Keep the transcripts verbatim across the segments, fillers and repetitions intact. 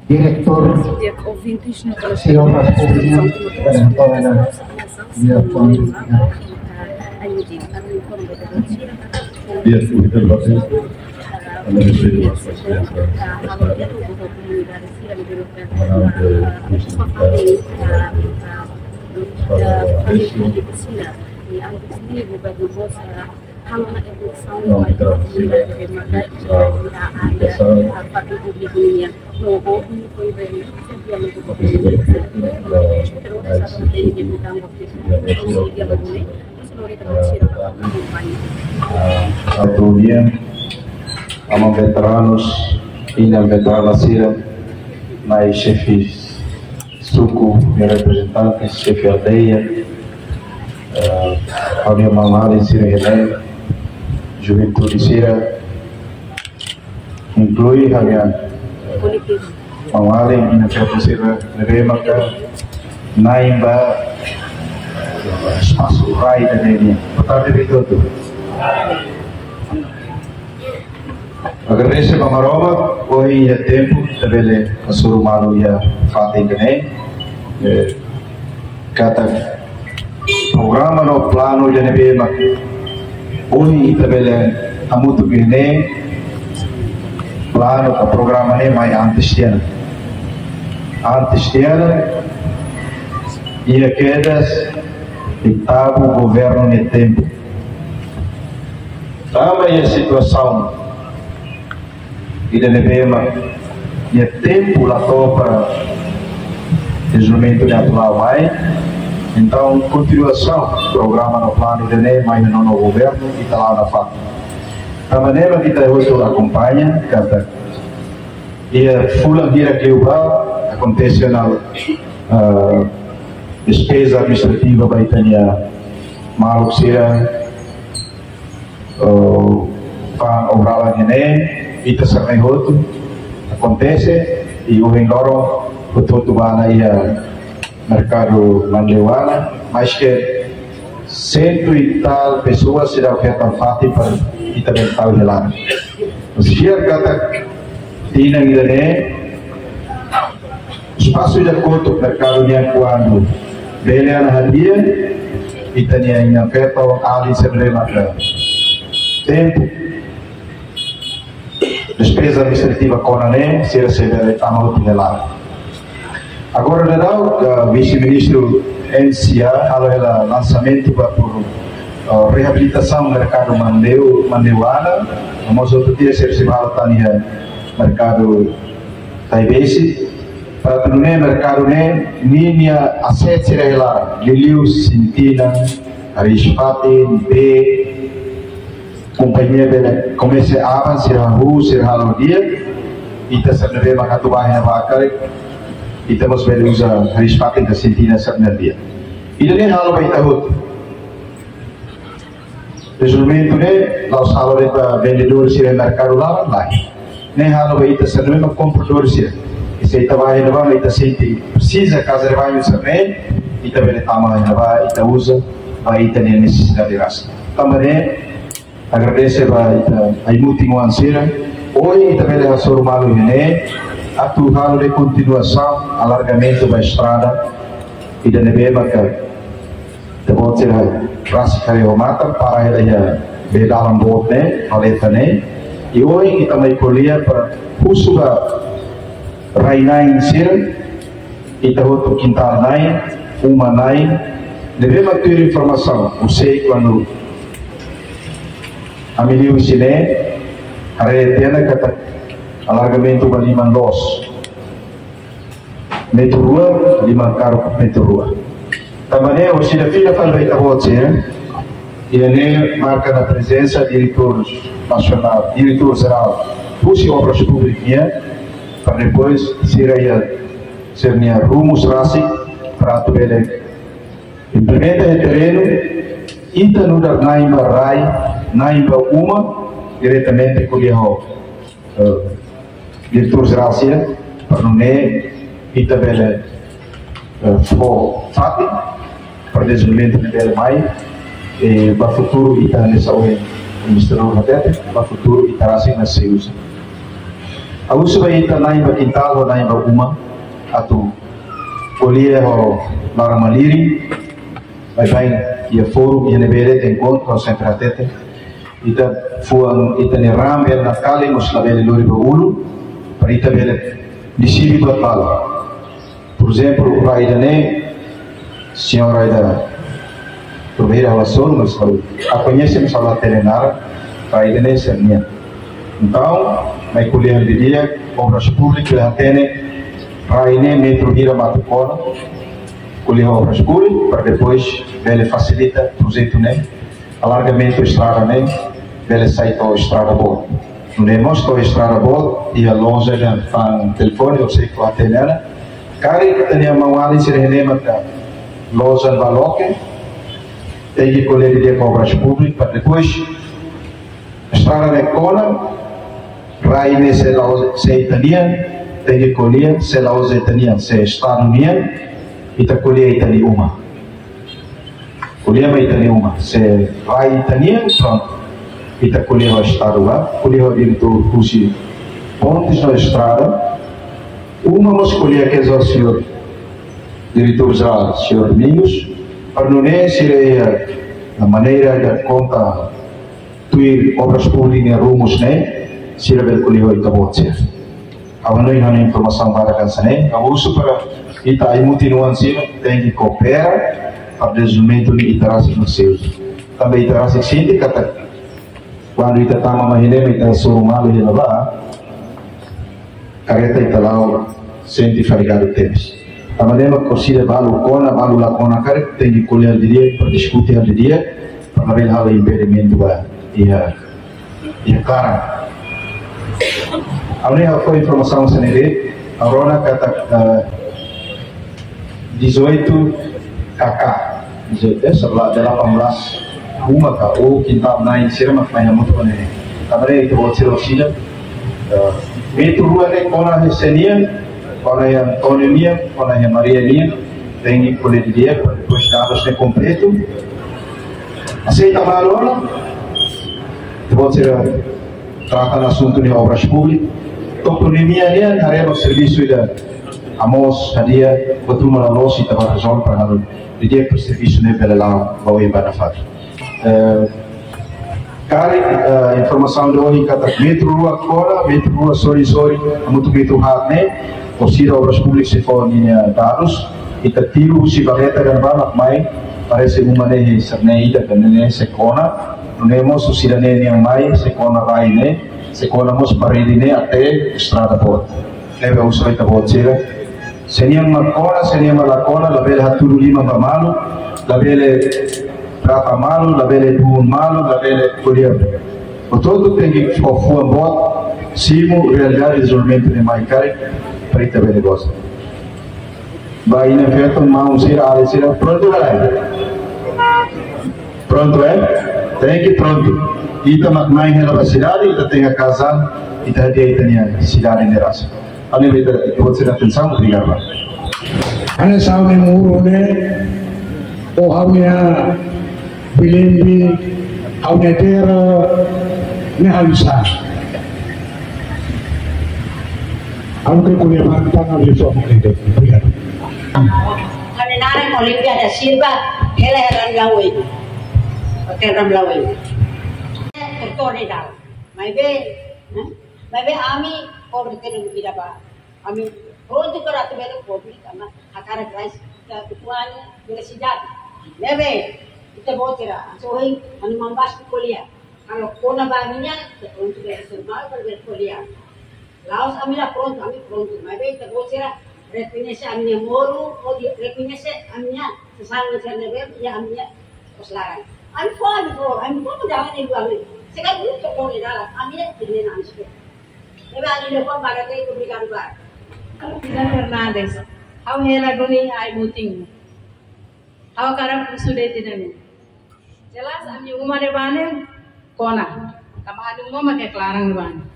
Diretór, senhor Rascunha, representante da direção. Dias, Vitor Lopes, também respeito a sua presença. Autoria, aman veteranus, inan veterana sira, nai xefe suku, reprezentante, xefe aldeia, eh, família mamali sira, juventude sira, inklui ha'u-nia maun-alin, inan-feton sira ne'ebé maka na'in ba espasu rai ida-ne'e nian. Boa tarde, Vitor. Agradese ba Maromak, ohin iha tempu ita bele hasoru malu iha fatin ida-ne'e. Eh, katak programa no planu ida ne'ebé mak ohin ita bele hamutuk iha ne'e, planu ka programa ne'e mai antes tiha ona. Antes tiha ona, iha kedas oitavu governu nia tempu. Tanba iha situasaun ida ne'ebé mak iha tempu la to'o para dezenvolvimentu ne'e atu la'o mai. Entaun, kontinuasaun programa no planu ida-ne'e mai iha nono governu, ita la'o nafatin. Tanba ne'e mak ita hotu akompaña katak iha fulan hirak liubá akontese ona, ah, despeza administrativa ba ita-nia maluk sira, eh, fa'an obra ne'e, ita sira-ne'e hotu akontese, i ohin loron hotu-hotu bá ona iha merkadu Manleuana, maske sentu e tal pesoas seidauk hetan fatin para ita bele tau iha laran. Maske katak tinan ida-ne'e, espasu ida kotuk merkadu nian kuandu bele ona hadi'a, ita-nia inan-feton, alin sira ne'ebé maka tempu despeza administrativa kona ne'e, sira sei bele tama hotu iha laran. Agora daudaun, eh, Vise-Ministru M C A halo hela lansamentu ba pro-, eh, reabilitasaun merkadu Manleu-, Manleuana, no mós hotu tiha sira sei halo tan iha merkadu Taibesi, para atu nune'e merkadu ne'e ninia aset sira iha laran, liuliu sintina, hariis-fatin, bee, kompañia bele komesa aban, sira hahú, sira halo di'ak, ita sira ne'ebé mak atu bá iha ne'ebá karik, ita mós bele uza hariis-fatin ka sintina sira-ne'e di'ak. Ida-ne'e halo ba ita hotu. Dezenvolvimentu ne'e la'ós halo de'it ba vendedór sira merkadu laran, lae. Ne'e halo ba ita sira ne'ebé mak kompradór sira. I se ita bá iha ne'ebá mak ita sente presiza kaza de bañu sira-ne'e, ita bele tama iha ne'ebá, ita uza ba ita-nia nesesidade rasik. Tanba ne'e, agradese ba ita ai-mutin-oan sira. Ohin ita bele hasoru malu iha ne'e, atu halo de'it kontinuasaun, alargamentu ba estrada ida ne'ebé maka ita-boot sira rasik haree ho matan, para hela iha bee-dalan boot ne'e, valeta ne'e. I ohin ita mai ko'alia para husu ba rai-na'in sira, ita hotu kintál-na'in, uma-na'in, ne'ebé mak tuir informasaun, husik kuandu ami liu husi ne'e, haree tiha ona katak alargamentu ba liman loos metru rua, liman karuk metru rua. Tanba ne'e, orsida fila fali ba ita-boot sira, iha ne'e marka ona prezensa diretór nasionál, diretór jerál husi Obras Públikas nian, para depois sira iha sira-nia rumus rasik para atu bele implementa iha terrenu, ita nu'udar na'in ba rai, na'in ba uma, diretamente ko'alia ho, eh, diretór jerál sira, para nune'e ita bele, eh, fó fatin para dezenvolvimentu ne'e bele mai, eh, ba futuru ita hanesan ohin Ministru hatete, ba futuru ita rasik sei uza. Ha'u husu ba ita na'in ba kintál ho na'in ba uma atu ko'alia ho laran-malirin, baibain iha fórum, iha ne'ebé de'it enkontru, ha'u sempre hatete. Ita fuan, ita-nia raan bele nakali, mas labele lori ba ulun, para ita bele deside buat balu. Por ezemplu, rai ida-ne'e, señora ida, por ver a razón, mas ha'u, ha'u koñese, mas ha'u la hatene naran, rai ida-ne'e sira-nian. Entaun, mai ko'alia didi'ak, Obras Públikas, hatene, rai ne'e metru hira mak atu kona, ko'alia Obras Públikas, para depois bele fasilita projetu ne'e, alargamentu estrada ne'e, bele sai to'o estrada boot. Nune'e mós to'o estrada boot, iha loja dehan fa'an telefone, ou sei ko atendera. Karik ita-nia maun-alin sira-ne'e maka loja ba loke, tenke ko'alia didi'ak ho Obras Públikas, para depois estrada ne'e kona, rai ne'e se la'ós, se ita-nian, tenke ko'alia, se la'ós ita-nian, se Estadu nian, ita ko'alia ita-nia uma. Ko'alia mai ita-nia uma, se rai ita-nian, prontu. Ita ko'alia ho Estadu ba, ko'alia ho diretór husi Pontes no Estrada, uma mós ko'alia ke zo señór diretór jerál, señór Domingos, para nune'e sira iha maneira de konta tuir Obras Públikas nia rumus ne'e, sira bele ko'alia ho ita-boot sira. Ha'u hanoin, ha'u-nia informasaun badak hanesan ne'e, ha'u husu para ita ai-mutin-oan sira tenke koopera para dezenvolvimentu ne'e ita rasik no seu. Tanba ita rasik sente katak kuandu ita tama mai ne'e, ita hasoru malu iha ne'ebá, karreta ita la'o sente fadigadu tebes. Tanba ne'e mak orsida balu kona, balu la kona karik, tenke ko'alia didi'ak, para diskute didi'ak, para labele halo impedimentu ba iha, iha klaran. Ha'u-nia informasaun hanesan ne'e, ha'u rona katak, eh, dezoito K K, dezoito, eh, sebelas, delapan belas uma ka, ou kintál na'in sira mak mai hamutuk ne'e. Tanba ne'e ita-boot sira orsida, eh, metru rua ne'e kona iha sé nian, kona iha António nian, kona iha Maria nian, tenke ko'alia didi'ak, depois dadus ne'e kompletu. Aseita malu ona, ita-boot sira trata asuntu ne'e Obras Públikas. Toponímia nian, haree ba servisu ida hamoos, hadi'a, buat ruma la loos, ita bá rezolve para halo didi'ak para servisu ne'e bele la'o ba oin ba nafatin. Eh, karik, eh, informasaun ida ohin katak metru rua kona, metru rua sorin-sorin, hamutuk metru haat ne'e, orsida Obras Públikas sei fó ninia dadus, ita tiru husi valeta kan ba mak mai, parese uma ne'e sira-ne'e ida kan ne'e sei kona, nune'e mós orsida ne'e nian mai, sei kona rai ne'e, sei kona mós parede ne'e até estrada boot. Ne'ebé husu ba ita-boot sira, sé nian mak kona, sé nian mak la kona, labele hatudu liman ba malu, labele trata malu, labele duun malu, labele ko'alia. Hotu-hotu tenke fó fuan boot, simu realidade dezenvolvimentu ne'e mai karik, para ita bele goza. Ba inan feton, maun sira, alin sira, prontu ka lae? Prontu, eh? Tenke prontu. Ita mak na'in hela ba sidade, ita tenke kaza, ita hadi'a ita-nia sidade ne'e rasik. Ha'u-nia, ita-boot sira-nia atensaun, obrigadu. Hanesan ha'u-nia muru ne'e, ou ha'u-nia bilembi, ha'u-nia dera, ne'e hanesan. Ha'u ke kuliah bantang di forma ne'e. Obrigadu. Ha'u-nia naran Olivia da Silva, hela iha Ramlawei. Hotel Ramlawei. Tertoni dal. Maibé, eh? Maibé ami pobre tenke ida ba. Ami prontu para atu bele publik, ama hakarak rai ita utuan bele sidade. Ne'ebé, ita-boot sira, asohi, anu mambas tu ko'alia. Kalau kona ba ami-nia, ita prontu bele sermal, bele ko'alia. La'ós ami la prontu, ami prontu. Maibé ita-boot sira, rekoñese ami-nia moru, ou di, rekoñese ami-nia sasán sira ne'ebé, iha ami-nia kos laran. Ami fó, ami fó, ami fó, mudah ne'e dua ami. Sekarang dulu tu fó ne'e dalam, ami ne'e, ini nang sudah. Eba alin fó, baga tei, obrigadu ba. Ida Fernandes, ha'u hela duni ai-mutin. Ha'u hakarak husu de'it ida-ne'e. Jelas, ami-nia uma ne'ebá ne'e kona. Tanba ami-nia uma mak klaran ne'ebá ne'e.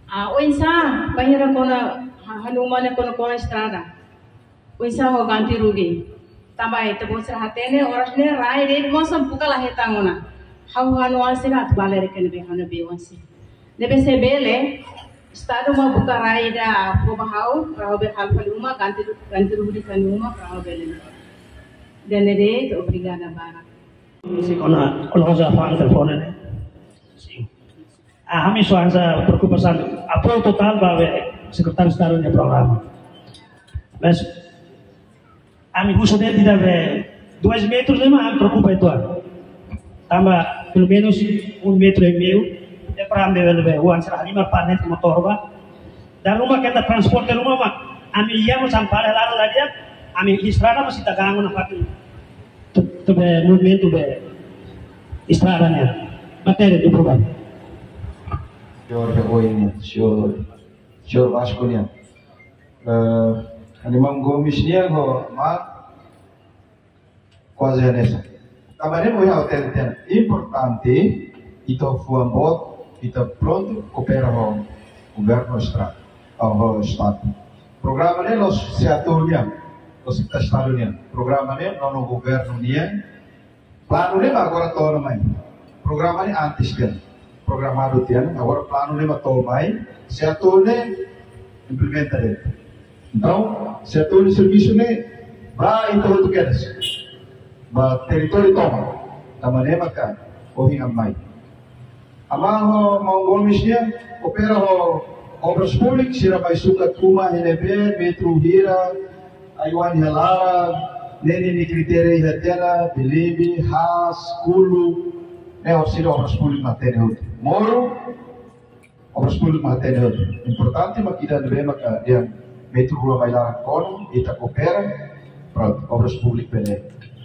Ah, oinsá, bainhira kona, ha, ami-nia uma ne'e kona, kona estrada. Oinsá ho ganti rugi. Tanba ita-boot sira hatene, oras ne'e rai de'it mós buka la hetan ona. Ha'u hanoin sira atu bá lerek ne'ebé, ha'u-nia be-oan sira. Ne'ebé se bele, Estadu mak buka rai ida fó ba ha'u, para ha'u bele halo fali uma, ganti, ganti rubi di kanu uma, para ha'u bele. Ida-ne'e de'it, obrigada barak. Sin, kona, kona hanesan fa'an telefone ne'e. Sin. Ah, ami só hanesan preokupasaun, apoiu totál ba be Sekretáriu Estadu nia programa. Mas ami husu de'it ida be dois metros ne'e mak ami preokupa uitoan. Tanba pelumenus um metro e meio, é para ami bele be, oan sira lima panet motór ba. Dala ruma keta transporte ruma mak ami iha mós sampai laran la di'ak, ami estrada mós ita ganggu nafatin. Tu, tu be movimentu be estrada ne'e. Matéria do programa. Señór Reboy nian, señór, señór Vasco nian. Eh, Maun Gomes nian ho mak kuaze hanesan. Tanba ne'e mak ha'u hateten, importante ita fuan boot, ita prontu koopera ho governu estra-, ho Estadu. Programa ne'e la'ós SEATOU nian, la'ós Estadu nian. Programa ne'e nonu governu nian. Planu ne'e mak agora to'o ona mai. Programa ne'e antes tiha ona. Programadu tiha ona, agora planu ne'e mak to'o mai. SEATOU ne'e implementa de'it. Entaun, SEATOU nia servisu ne'e ba ita hotu kedas. Ba territóriu tomak. Tanba ne'e maka ohin ami mai. Ami ho Maun Gomes nian, koopera ho Obras Públikas, sira mai sukat uma iha ne'ebé, metru hira, ai-oan iha laran, ne'e ninia kritéria iha tiha ona, bilimbi, haas, kulu, ne'e orsida Obras Públikas mak hatene hotu. Moru, Obras Públikas mak hatene hotu. Importante mak ida-ne'ebé maka dehan metru rua mai laran kona, ita koopera, prontu, Obras Públikas bele,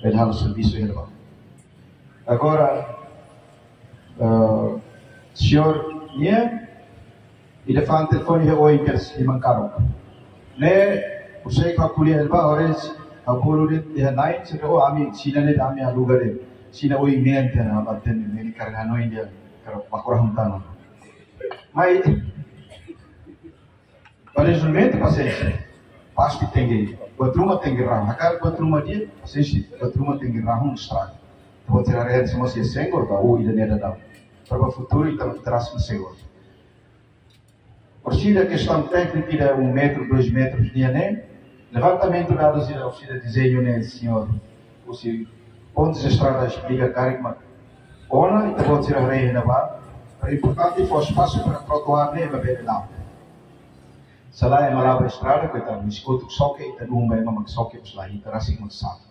bele halo servisu iha ne'ebá. Agora, eh, señór nian, ida fa'an telefone iha oin kedas iha Mankaruk. Ne'e, ha'u sei ko'alia iha ne'ebá, oras, ha'u bolu de'it iha na'in, sira, oh, ami, sira ne'e ami aluga de'it. Sira oin nian tiha ona, ba hatene, ne'e karik hanoin dehan, karik baku rahun tan ona. Mai, para rezumimentu, pasiénsia. Pasti tenke, buat ruma tenke rahun. Hakarak buat ruma di'ak, pasiénsia, buat ruma tenke rahun estraga. Buat sira rehen semua si senggol, ba, oh, ida-ne'e daudaun. Para futuru, ita, ita rasik ne'e senggol. Orsida kestaun téknika ida um metro, dois metros nian ne'e, levantamentu dadus ida orsida dezeñu ne'e, señór, husi pontes estrada esplika karik mak ona, ita-boot sira haree iha ne'ebá, para importante fó espasu para trotuár ne'e mak bele la'o. Se lae ema la'o ba estrada, koitadu, husi kotuk soke, ita duun ba ema mak soke, mós lae, ita rasik mak sa'e.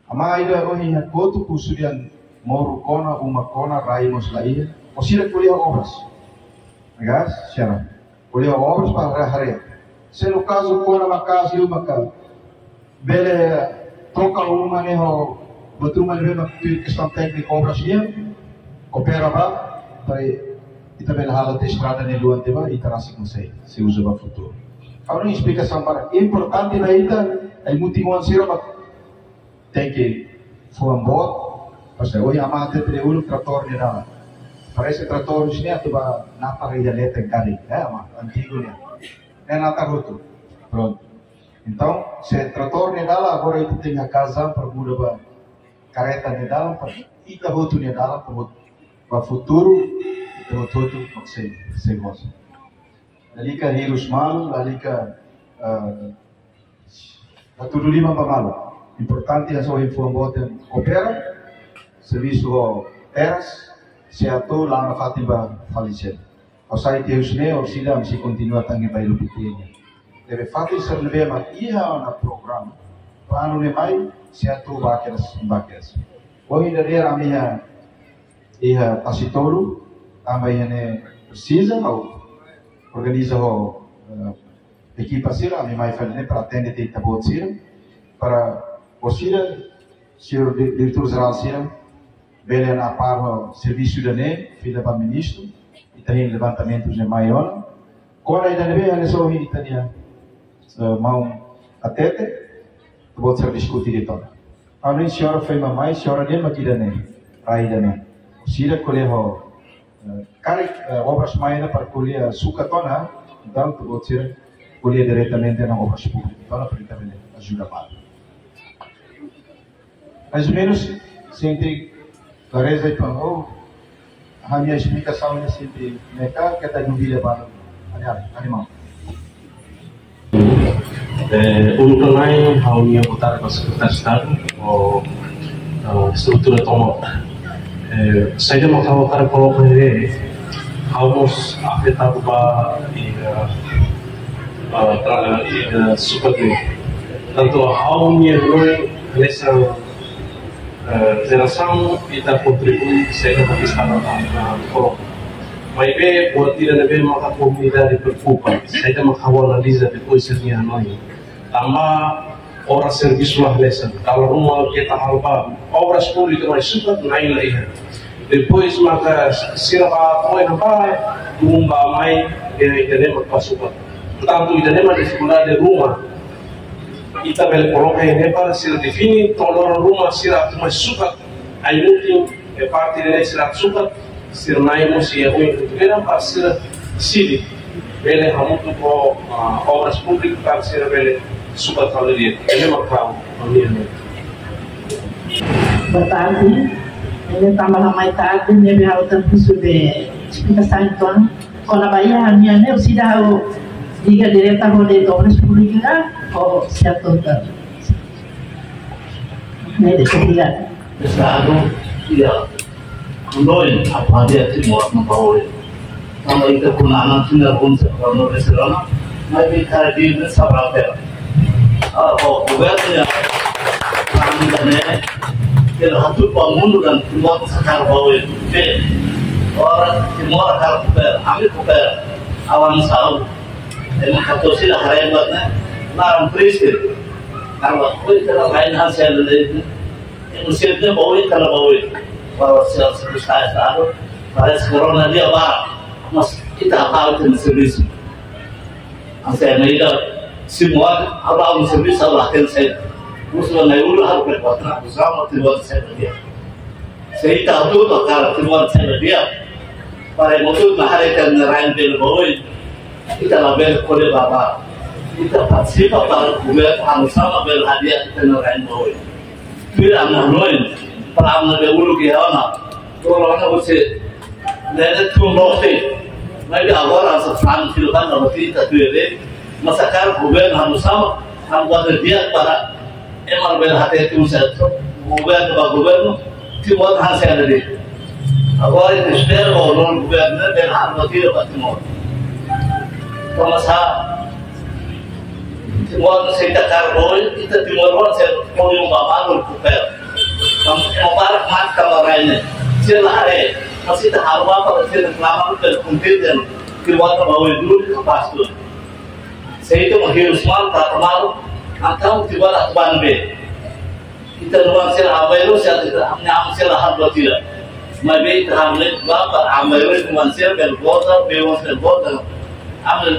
Ami ida ohin iha kotuk husu dehan moru kona, uma kona, rai mós la iha. Orsida ko'alia ho Obras. Negas, sira. Ko'alia ho Obras para haree. Se no kazu kona maka'as liu maka bele troka uma ne'e ho buat ruma ne'ebé mak tuir kestaun tékniku Obras nian, koopera ba, para ita bele halo tiha estrada ne'e duan tiha ba, ita rasik mak sei, sei uza ba futuru. Agora esplikasaun para importante ba ita, ai-mutin-oan sira mak tenke fuan boot, paske ohin ami hatete uluk tratór ne'e dalan. Parese tratór sira atu ba napa rai iha leten karik, eh, ami antigu nian. Ne'e natar hotu. Prontu. Entaun, se tratór ne'e dalan, agora ita tenke hakaas an para muda ba kareta ne'e dalan, para ita hotu nia dalan, para hotu, ba futuru, ita hotu-hotu mak sei, sei goza. Lalika hirus malu, lalika, eh, hatudu liman ba malu. Importante hanesan ohin fuan boot nian koopera, servisu ho terras, SEATOU la'o nafatin ba fali seluk. Ha'u sai tiha husi ne'e, orsida ami sei kontinua tan iha bairru pequeno. Debe fatin sira ne'ebé mak iha ona programa, planu ne'e mai, SEATOU ba kedas, ba kedas. Ohin dadeer ami iha, iha Tasitolu, tanba iha ne'e presiza, ha'u organiza ho, eh, ekipa sira, ami mai fali ne'e para atende tiha ita-boot sira, para orsida, señór di-, diretór jerál sira, bele anapar servisu ida-ne'e, fila ba ministru, ita hein levantamentu ne'e mai ona. Kona ida-ne'ebé hanesan ohin ita-nia, eh, maun hatete, ita-boot sira diskute de'it ona. Ami señora foin mai, señora dehan mak ida-ne'e, rai ida-ne'e. Sira ko'alia ho, eh, karik, eh, Obras mai ona para ko'alia sukat ona, entaun ita-boot sira ko'alia diretamente ho Obras Públikas, entaun para ita bele ajuda malu. Mais ou menus, sente klareza i pano, ha'u-nia esplikasaun ne'e sente ne'e ka, keta dúvida ba. Ya, animal. Eh, uluk nanain, ha'u-nia botarga ba Sekretáriu Estadu, ho, eh, estrutura tomak. Eh, saida mak ha'u hakarak koloka ne'e, ha'u mós afetadu ba, eh, eh, tra-, eh, sukat ne'e. Tantu ha'u-nia hanoin, hanesan eh, jerasaun ita kontribui saida mak Estadu hakarak koloka. Maibé buat ida ne'ebé maka komunidade preokupa, saida mak ha'u analiza depois sira-nia hanoin. Tanba obra servisu la hanesan, dala ruma keta halo ba, obras públikas mai sukat Na'i la iha. Depois maka sira ba, pois na ba, rumah mai, eh, ida-ne'e mak ba sukat. Tantu ida-ne'e mak difikuldade ruma. Ita bele koloka iha ne'e para sira define, to'o loron ruma sira atu mai sukat, ai-mutin, eh, parte ne'e sira atu sukat, sira-nia oin mós iha oin, para sira sidi. Bele hamutuk ho, ah, obras públikas para sira bele sukat halo di'ak. Ne'e mak ha'u, ha'u-nia. Boa tarde. Ne'e tanba la mai tarde, ne'ebé ha'u presiza de esplikasaun, entaun. Kona-ba iha ha'u-nia ne'e, seidauk liga direta ho Diretór Obras Públikas, ho setór. Ne'e, obrigada. Estadu, ya. Hanoin, apa dia Timor, apa oi. Tanba ita kuna anak tinggal pun sekolah no restoran, maibé ita di sabar. Ah, oh, governu nian, kami ne'e, kira hatudu ba mundu dehan Timor hakarak ba oin. Be, ora Timor hakarak kuper, ami kuper, avansa. Ema hato'o sira haree buat ne'e, laran triste. Karena, oi, kira lain hasil dari, ema sira ba oin, kira ba oin. Bahwa sira sira Estadu, parese korona dia ba, mas ita halo ita-nia servisu. Hanesan ida, se moa, ha'u halo servisu, ha'u la hatene saida. Musu la ngai ulu, ha'u perkuat na, musu la moa, tiba saida dia. Se ita hatudu hakarak Timor saida dia. Para ema hotu mak haree ita-nia rain bele ba oin. Ita labele kole baba. Ita partisipa para governu, ha'u sama bele hadi'a ita-nia rain ba oin. Tuir ami-nia hanoin, para ami-nia uluk iha ona. Tolong na você. Ne'e tun lote. Maibé agora hanesan flan fila ba na batita tuir. Mas hakarak governu ha'u sama, ha'u buat di'ak para ema bele hatene tun sertu. Governu ba governu, Timor hanesan de'it. Agora ita espera ba governu bele halo di'ak ba Timor. Komesa Timor se ita hakarak ba oin, ita Timor wan se podium ba malu kuper. Kam, ema barak mak kam ba rain ne'e. Sira la haree, mas ita halo ba para sira reklama, pelo kontinente. Timor ba oin dulu kapás dulu. Se ita mak hirus malu, trata malu, entaun Timor atu bá ne'ebé. Ita-nia oan sira abairru, sira ita, ami-nia oan sira halo buat ida. Maibé ita halo ne'e ba, para abairru, oan sira bele vota, be oan sira vota. Ami,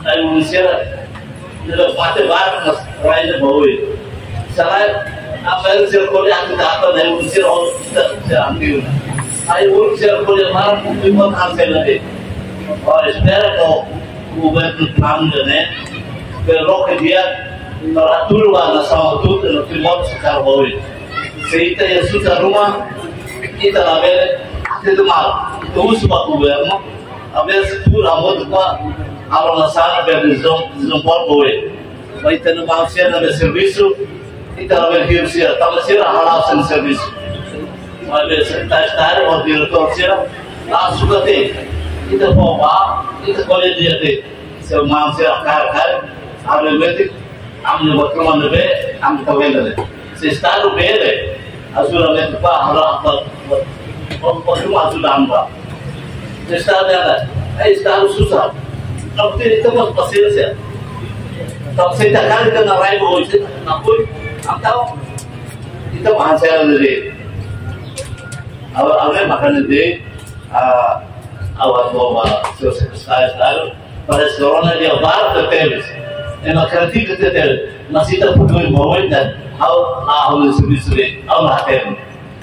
ami oan sira, ita mate barak, mas rain ne'e ba oin. Selae, abairru sira ko'alia atu tapa, ami oan sira, oh, ita, sira antiu. Ai, oan sira ko'alia malu, ita hanesan ne'e. Oh, espera ko, governu Trump ne'e, bele loke di'ak, para hatudu ba nasaun hotu, no Timor hakarak ba oin. Se ita iha susar ruma, ita labele, ita mal, ita husu ba governu, labele se pura amor ba, halo nasaun bele dezom-, dezenvolve ba oin. Ba ita-nia oan sira ne'ebé servisu, ita labele hirus sira, tanba sira hala'o sira-nia servisu. Maibé Sekretáriu Estadu, ho diretór sira, la suka tiha. Ita fó ba, ita ko'alia di'ak tiha. Se oan sira hakarak, hakarak, ami metik, ami buat ruma ne'ebé, ami tau hela de'it. Se Estadu bele, ajuda metik ba, halo apa, buat, buat, buat ruma ajuda ami ba. Se Estadu dehan, eh, Estadu susar. Tapi ita mós pasiénsia. Tapi se ita hakarak ita-nia rain ba oin, ita nakui, entaun, ita mak hanesan ne'e de'it. Awal, awal maka ne'e de'it, ah, awal bawa, se, se, se, se, para sekolah dia barak tebes. Ema kritika tebes. Mas ita pun ba oin dehan, ha'u, ha'u-nia servisu de'it, ha'u la hatene.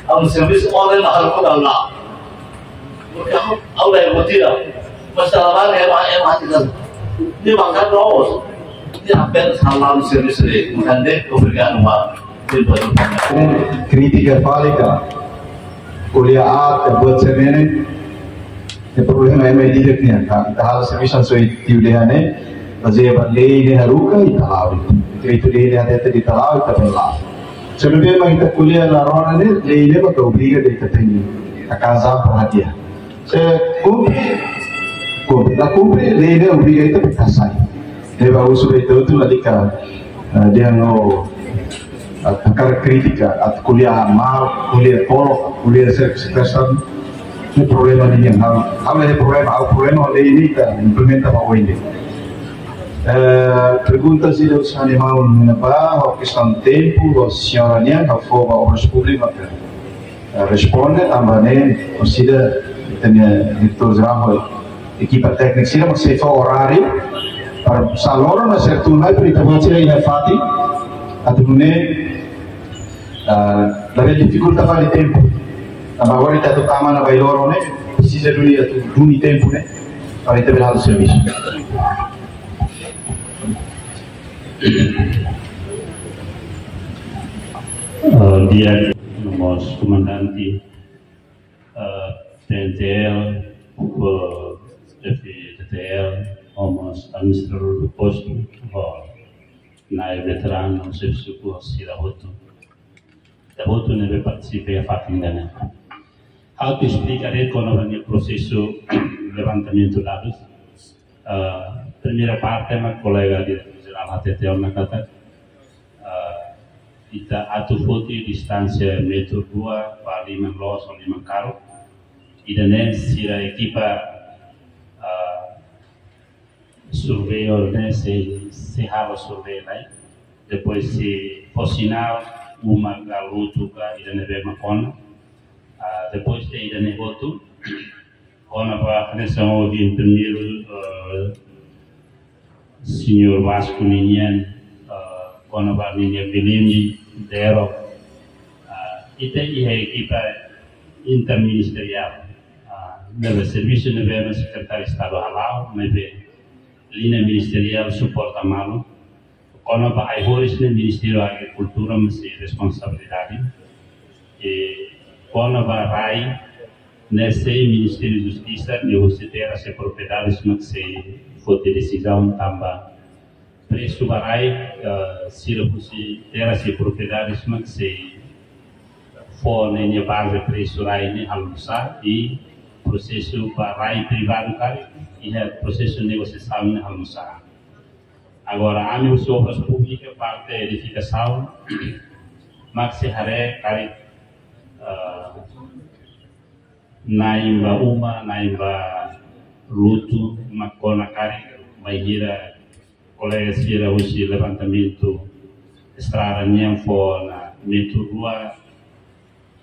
Ha'u-nia servisu ohin ha'u halo la. Porque ha'u, ha'u la iha buat ida. Mas trabalho é, é, é, é, de bancar novos. Nia apenas halo servisu de'it, bukan de'it, obrigadu, Pak. Kritika fali ka, ko'alia aat ka buat sira-ne'e. Problema ema ida-idak nian, ita halo servisu hanesan ohin tiu dehan ne'e, bazeia ba lei ne'e haruka, ita la'o. Dekretu lei ne'e hatete ita la'o, ita bele la'o. Se bele mak ita ko'alia la rona ne'e, lei ne'e mak obriga ita tenke hakarak para hadi'a. Se kumpre, kumpre. La kumpre, lei ne'e obriga ita para sai. Ne'e ba husu ba ita hotu, lalika, eh, dehan no, atu hakarak kritika, atu ko'alia mal, ko'alia polok, ko'alia se-, sekresan. Ne'e problema nian, ha'u, ha'u la iha problema, ha'u problema lei ne'e ita implementa ba oin de'it. Eh, pergunta sira husi animal ne'ebá, ho kestaun tempu, ho señora nian, ho fó ba Obras Públikas, eh, responde, tanba ne'e, orsida, ita-nia diretór jerál, ekipa téknika sira, mak sei fó oráriu, para sá loron, na sertu mai, para ita-boot sira iha fatin, atu nune'e, ah, labele difikulta fali tempu. Tanba agora ita atu tama ona ba loron ne'e, presiza duni atu duni tempu ne'e, para ita bele halo servisu. Eh, di'ak, no mós komandante, eh, T N T L, eh, F T T L, no mós administradór postu, eh, na'i veteranu, xefe suku, sira hotu. Ita hotu ne'ebé partisipa iha fatin ida-ne'e. Ha'u atu esplika de'it kona-ba ninia prosesu levantamentu dadus. Eh, primeira parte mak kolega diretór jerál hatete ona katak, eh, ita atu foti distánsia metru rua ba liman loos ou liman karuk. Ida-ne'e sira ekipa, eh, surveyor ne'e sei, sei halo survey lai. Depois sei fó sinál, uma ka lutu ka, ida ne'ebé mak kona. Ah, depois de ida-ne'e hotu, kona-ba hanesan ohin primeiru, eh, señór Vasco ninian, eh, kona-ba ninia bilimbi, dero, ah, ita iha ekipa interministeriál, ah, ne'ebé servisu ne'ebé mak Sekretáriu Estadu hala'o, ne'ebé liña ministeriál suporta malu. Kona-ba ai-horis ne'e Ministériu Agrikultura mak sei responsabilidade. I kona-ba rai ne'e sei Ministériu Justisa, nia husi terras e propriedades mak sei foti desizaun tanba presu ba rai, eh, sira husi terras e propriedades mak sei fó ninia baze presu rai ne'e halo nusá, i prosesu ba rai privadu karik, iha prosesu negosiasaun ne'e halo nusá. Agora, ami husi Obras Públikas, parte edifikasaun, mak sei haree karik, eh, na'in ba uma, na'in ba lutu, mak kona karik, bainhira kolega sira husi levantamentu estrada nian fó ona metru rua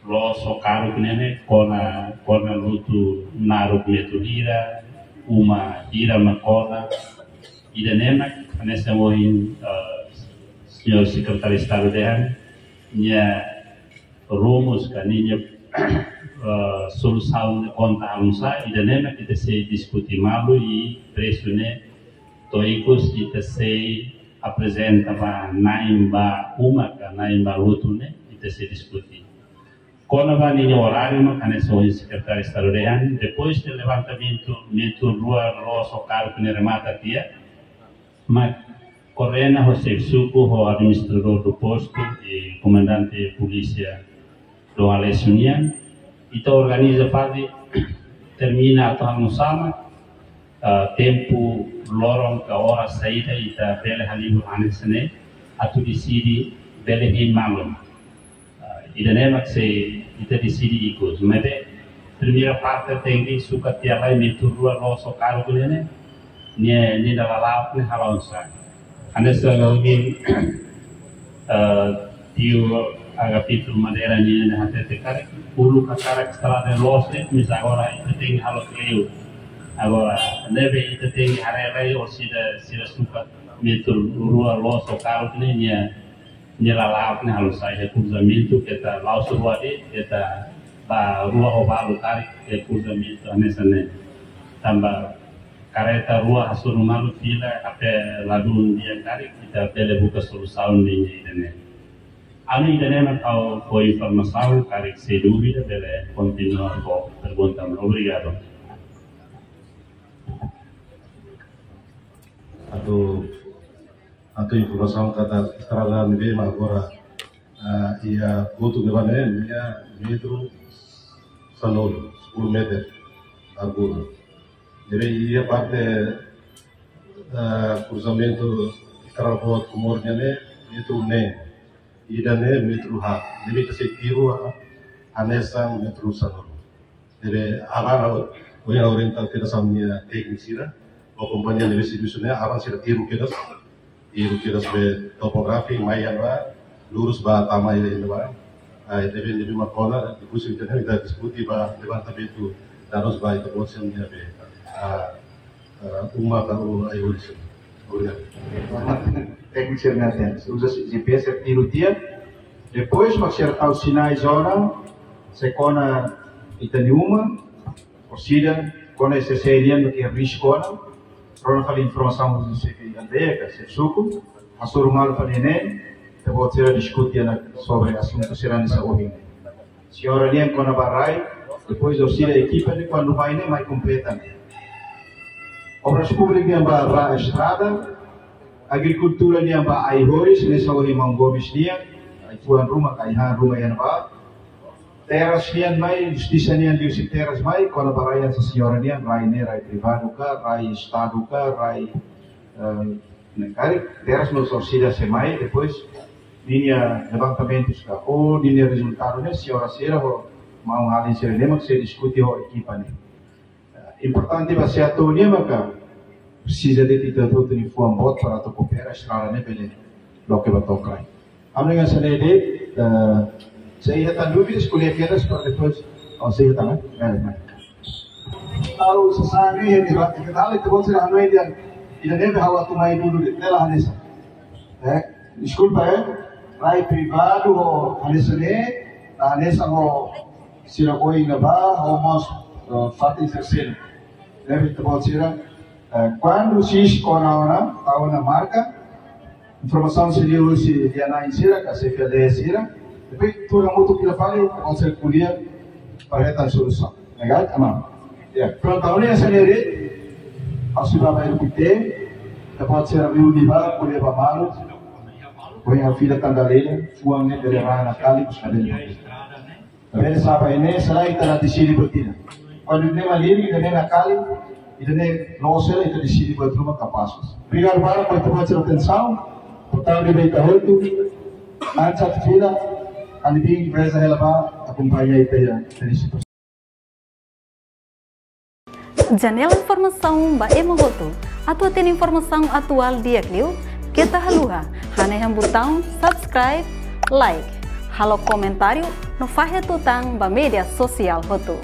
loos ou karuk ne'e ne'e, kona, kona lutu naruk metru hira, uma hira mak kona. Ida-ne'e mak hanesan ohin, eh, señór Sekretáriu Estadu dehan, nia rumus ka ninia, eh, solusaun ne'e konta halo nusá, ida-ne'e mak ita sei diskute malu i presu ne'e to'o ikus ita sei aprezenta ba na'in ba uma ka na'in ba lutu ne'e, ita sei diskute. Kona-ba ninia oráriu mak hanesan ohin Sekretáriu Estadu dehan, depois de levantamentu metru rua loos ou karuk ne'e remata tiha, mak koordena ho xefe suku, ho administradór postu i komandante polísia Dom Aleixo nian, ita organiza fali, termina atu halo nusá mak, ah, tempu loron ka oras saida ita bele halibur hanesan ne'e, atu deside bele hein malu. Ah, ida-ne'e mak sei ita deside ikus. Maibé primeira parte tenke sukat tiha lai metru rua loos ou karuk ne'e ne'e, nia, nia dala la'o ne'e halo nusá. Hanesan ohin, eh, tiu Agapito Madeira nian hatete karik, uluk hakarak estrada loos ne'e, misa agora ita tenke halo kleur. Agora, ne'ebé ita tenke haree lai orsida sira sukat metru rua loos ou karuk ne'e nia, nia lala'ok ne'e halo nusá, iha kruzamentu keta la'ós rua de'it, keta ba rua ho balu karik iha kruzamentu hanesan ne'e. Tanba kareta rua hasoru malu fila até ladún di'ak karik, ita bele buka solusaun ninia ida-ne'e. Ami ida-ne'e mak ha'u fó informasaun, karik se dúvida bele kontinua ho pergunta. Obrigadu. Atu, atu informasaun katak estrada ne'ebé mak agora, ah, iha kotuk ne'ebá ne'e, nia metru sanulu, sepuluh meter largura. Ne'ebé iha parte, ah, kruzamentu estrada boot Comoro nian ne'e, metru neen. Ida-ne'e metru haat. Ne'ebé ita sei tiru, ah, hanesan metru sanulu. Ne'ebé aban ha'u, ha'u orienta kedas ha'u-nia tékniku sira, ho kompañia ne'ebé servisu ne'e, aban sira tiru kedas, tiru kedas be topografia, mai iha ne'ebá, lurus ba tama iha ne'ebá. Ah, ne'ebé, ne'ebé mak kona, depois ita, ita diskute ba levantamentu dadus ba ita-boot sira-nia be, ah, ah, uma ka, oh, ai, horizon. Obrigadu. Tékniku sira-nia atensaun. Uza G P S tiru tiha. Depois, mak sira tau sinál zona, se kona ita-nia uma, orsida, kona S C nian, no ke risku ona, rona fali informasaun husi xefe aldeia ka xefe suku, hasoru malu fali ne'e, ita-boot sira diskute ona sobre asuntu sira hanesan ohin. Señora nian kona-ba rai, depois orsida ekipa ne'e kuandu mai ne'e mai kompleta ne'e. Obras Públikas nian ba rai estrada, agrikultura nian ba ai-horis, hanesan ohin maun Gomes nian, ai-fuan ruma, ka ai-han ruma iha ne'ebá. Terras nian mai, justisa nian liuhusi terras mai, kona-ba rai hanesan señora nian, rai ne'e, rai privadu ka, rai estadu ka, rai, eh, ne'e karik, terras no orsida sei mai, depois ninia levantamentus ka, ou ninia rezultadu ne'e, señora sira ho maun-alin sira ne'e mak sei diskute ho ekipa ne'e. Eh, importante ba SEATOU nian maka presiza de'it ita hotu-hotu nia fuan boot para atu koopera estrada ne'e bele loke ba to'o kraik. Ami ngan sene de'it, eh, se iha tan dúvidas, ko'alia kedas para depois, oh, se iha tan, eh? Mari, mari. Ha'u sasán ne'e, iha debate ke tal, ita-boot sira hanoin dehan, ida-ne'e ha'u atu mai dulu de'it, ne'e la hanesan. Eh, deskulpa, eh, rai privadu ho hanesan ne'e, la hanesan ho sira oin ne'ebá, ho mós, eh, fatin terseiru. Ne'ebé ita-boot sira, eh, kuandu SIS kona ona, tau ona marka, informasaun sira liuhusi lia-na'in sira, ka xefe aldeia sira, depois tuur hamutuk fila fali, ita-boot sira ko'alia, para hetan solusaun. Ne'e karik, aman. Ya, prontu, ha'u-nia sene de'it, ha'u sei bá mai repete, ita-boot sira reúne bá, ko'alia ba malu, ohin ha'u fila tan dala ida, fuan ne'e bele rona nakali, kus na bele. Bele sapa ne'e, selae ita la deside buat ida. Kuandu ne'e malirin, ida-ne'e nakali, ida-ne'e loos hela, ita deside buat ruma kapás. Obrigadu barak ba ita-boot sira atensaun. Boa tarde ba ita hotu. Antes atu fila, ami-nia reza hela ba akompaña ita iha televizão. Janela informasaun ba ema hotu. Atu hatene informasaun atuál di'ak liu, keta haluha hanehan butaun subscribe, like, halo komentáriu, no fahe tutan ba média sosiál hotu.